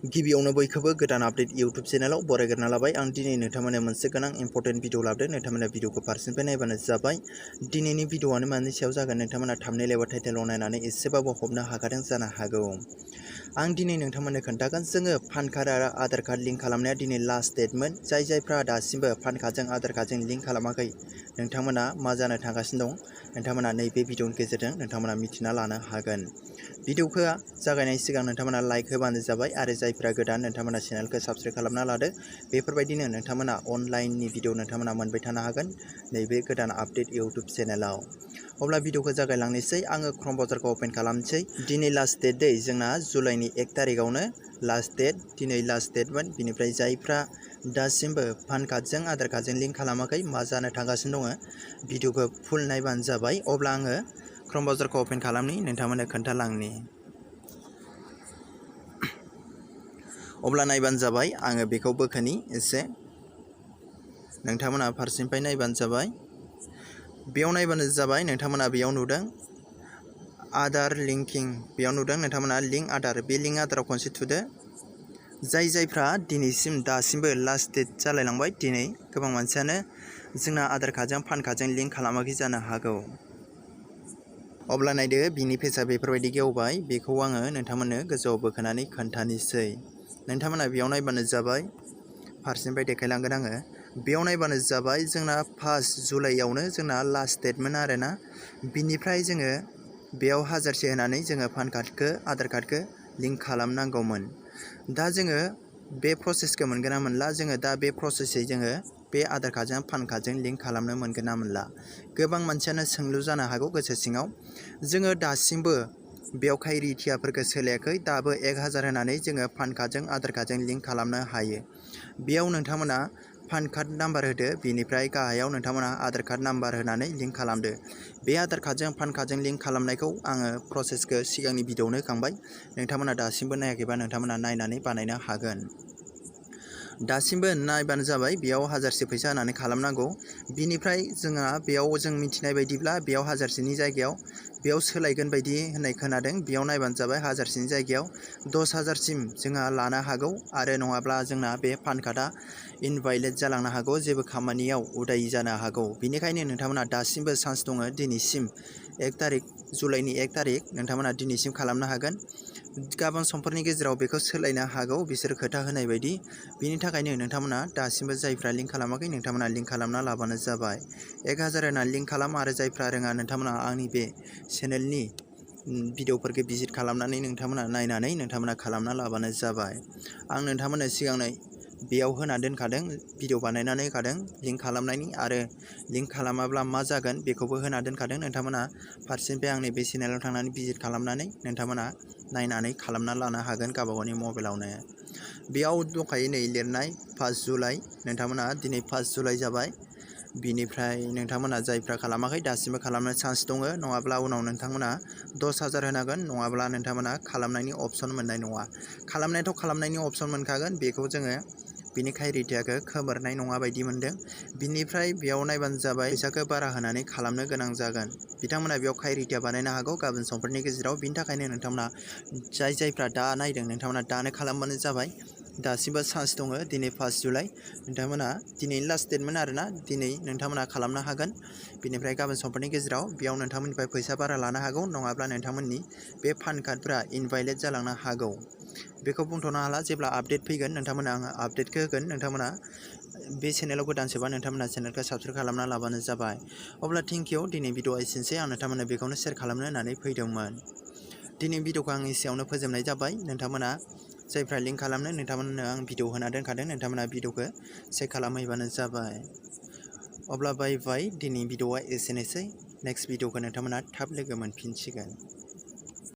गिबियावनो बयखौबो गोदान आपडेट इउट्यूब चेनेलाव बरायग्रोना लाबाय। आं दिनै नोंथांमोननो मोनसे गोनां इम्पर्टेन्ट भिडिअ लाबोदों। नोंथांमोना भिडिअखौ फारसेनिफ्राय नायबानो जाबाय। दिनैनि भिडिअआनो मानि सायाव जागोन नोंथांमोना थाम्बनेल एबा टाइटेलाव नायनानै एसेबाबो हमनो हाखादों जानो हागौ। आं दिनै नोंथांमोननो खोन्थागोन जोङो पान कार्ड आरो आधार कार्ड लिंक खालामनाया दिनै लास्ट डेटमोन। जायफ्रा दासिमबो पान कार्डजों आधार कार्डजों लिंक खालामाखै नोंथांमोना मा जानो थांगासिनो दं नोंथांमोना नैबे भिडिअनि गेजेरजों नोंथांमोना मिथिना लानो हागोन। भिडिअखौ जागायनायनि सिगां नोंथांमोना लाइक होबानो जाबाय आरो जायफ्रा गोदान नोंथांमोना चेनेलखौ साबस्क्राइब खालामना लादो। बेफोरबायदिनो नोंथांमोना अनलाइननि भिडिअ नोंथांमोना मोनबाय थानो हागोन नैबे गोदान आपडेट इउट्यूब चेनेलाव। अब्ला भिडिअखौ जागायलांनोसै। आङो क्रम ब्राउजारखौ ओपन खालामनोसै। दिनै लास्ट डेट दै जोंना जुलाइनि 1 तारिखआवनो लास्ट डेट। दिनै लास्ट डेटमोन। बिनिफ्राय जायफ्रा दासिमबो पान कार्डजों आधार कार्डजों लिंक खालामाखै मा जानो थांगासिनो दङ भिडिअखौ फुल नायबानो जाबाय। अब्ला आङो क्रम ब्राउजारखौ ओपन खालामनि नोंथांमोननो खोन्थालांनि। अब्ला नायबानो जाबाय। आङो बेखौ बोखोनि एसे नोंथांमोना फारसेनिफ्राय नायबानो जाबाय। बेयाव नायबानो जाबाय। नोंथांमोना बेयाव नुदों आधार लिंकिं, बेयाव नुदों नोंथांमोना लिंक आधार। बे लिंक आधाराव खनसे थुदो। जायफ्रा दिनैसिम दासिमबो लास्ट डेट जालायलांबाय। दिनै गोबां मानसियानो जोंना आधार कार्डजों पान कार्डजों लिंक खालामाखै जानो हागौ। अब्ला नायदो बिनि पेजआ बेफोरबायदि गेवबाय। बेखौ आङो नोंथांमोननो गोजौआव बोखोनानै खोन्थानोसै। नोंथांमोना बेयाव नायबानो जाबाय। फारसेनिफ्राय देखायलांगोन आङो। बेयाव नायबानो जाबाय जोंना 1 जुलाइआवनो जोंना लास्ट डेटमोन आरोना। बिनिफ्राय जोङो बेयाव 1000 होनानै जोङो पान कार्डखौ आधार कार्डखौ लिंक खालामनांगौमोन। दा जोङो बे प्रसेसखौ मोनगोन ना मोनला। जोङो दा बे प्रसेसै जोङो बे आधार कार्डजों पान कार्डजों लिंक खालामनो मोनगोन ना मोनला। गोबां मानसियानो सोंलु जानो हागौ गोसो सिङाव। जोङो दासिमबो बेयाव क्राइटेरियाफोरखौ सोलायाखै। दाबो 1000 होनानै जोङो पान कार्डजों आधार कार्डजों लिंक खालामनो हायो। बेयाव नोंथांमोना पान कार्ड नाम्बार होदो। बिनिफ्राय गाहायाव नोंथांमोना आधार कार्ड नाम्बार होनानै लिंक खालामदो। बे आधार कार्डजों पान कार्डजों लिंक खालामनायखौ आङो प्रसेसखौ सिगांनि भिडिअआवनो होखांबाय। नोंथांमोना दासिमबो नायाखैबा नोंथांमोना नायनानै बानायनो हागोन। दासिमबो नायबानो जाबाय। बेयाव 1000 फैसा होनानै खालामनांगौ। बिनिफ्राय जोंहा बेयाव जों मिथिनाय बायदिब्ला बेयाव 1000नि जायगायाव बेयाव सोलायगोन बायदि होननाय खोनादों। बेयाव नायबानो जाबाय 1000नि जायगायाव 10000सिम जोंहा लानो हागौ। आरो नङाब्ला जोंना बे पान कार्डआ इनभालिड जालांनो हागौ। जेबो खामानियाव उदायि जानो हागौ। बेनिखायनो नोंथांमोना दासिमबो चान्स दङ। दिनैसिम 1 तारिख जुलाइनि 1 तारिख नोंथांमोना दिनैसिम खालामनो हागोन। गाबोन समफोरनि गेजेराव बेखौ सोलायनो हागौ बिसोर खोथा होनाय बायदि। बिनि थाखायनो नोंथांमोना दासिमबो जायफ्रा लिंक खालामाखै नोंथांमोना लिंक खालामना लाबानो जाबाय। 1000 होनानै लिंक खालाम। आरो जायफ्रा रोङा नोंथांमोना आंनि बे चेनेलनि भिडिअफोरखौ भिजिट खालामनानै नोंथांमोना नायनानै नोंथांमोना खालामना लाबानो जाबाय। आं नोंथांमोननो सिगांनो बेयाव होना दोनखादों। भिडिअ बानायनानै होखादों लिंक खालामनायनि। आरो लिंक खालामाब्ला मा जागोन बेखौबो होना दोनखादों। नोंथांमोना फारसेनिफ्राय आंनि बे चेनेलाव थांनानै भिजिट खालामनानै नोंथांमोना नायनानै खालामना लानो हागोन गावबागावनि मबाइलावनो। बेयाव दंखायो नै लिरनाय 1 जुलाइ। नोंथांमोना दिनै 1 जुलाइ जाबाय। बिनिफ्राय नोंथांमोना जायफ्रा खालामाखै दासिमबो खालामनो चान्स दङ। नङाब्ला उनाव नोंथांमोना 10000 होनांगोन। नङाब्ला नोंथांमोना खालामनायनि अपसन मोननाय नङा। खालामनायाथ' खालामनायनि अपसन मोनखागोन। बेखौ जोङो बिनि क्राइटेरियाखौ खोमोरनाय नङा बायदि मोनदों। बिनिफ्राय बेयाव नायबानो जाबाय फैसाखौ बारा होनानै खालामनो गोनां जागोन। बिथांमोना बेयाव क्राइटेरिया बानायनो हागौ गाबोन समफोरनि गेजेराव। बिनि थाखायनो नोंथांमोना जायफ्रा दा नायदों नोंथांमोना दानो खालामबानो जाबाय। दासिमबो चान्स दङ। दिनै 1 जुलाइ नोंथांमोना दिनैनि लास्ट डेटमोन आरोना। दिनै नोंथांमोना खालामनो हागोन। बिनिफ्राय गाबोन समफोरनि गेजेराव बेयाव नोंथांमोननिफ्राय फैसा बारा लानो हागौ। नङाब्ला नोंथांमोननि बे पान कार्डफ्रा इनभालिड जालांनो हागौ। बेखौ बुंथ'नो हाला। जेब्ला आपडेट फैगोन नोंथांमोना आङो आपडेटखौ होगोन। नोंथांमोना बे चेनेलाव गोदानसोबा नोंथांमोना चेनेलखौ साबस्क्राइब खालामना लाबानो जाबाय। अब्ला थेंक इउ। दिनै भिडिअआ एसेनोसै। आं नोंथांमोननो बेखौनो शेयार खालामनो होननानै फैदोंमोन। दिनै भिडिअखौ आं एसेयावनो फोजोबनाय जाबाय। नोंथांमोना जायफ्रा लिंक खालामनो नोंथांमोननो आं भिडिअ होना दोनखादों। नोंथांमोना भिडिअखौ चेक खालामहैबानो जाबाय। अब्ला बाय बाय। दिनै भिडिअआ एसेनोसै। नेक्स्ट भिडिअखौ नोंथांमोना थाब लोगो मोनफिनसिगोन।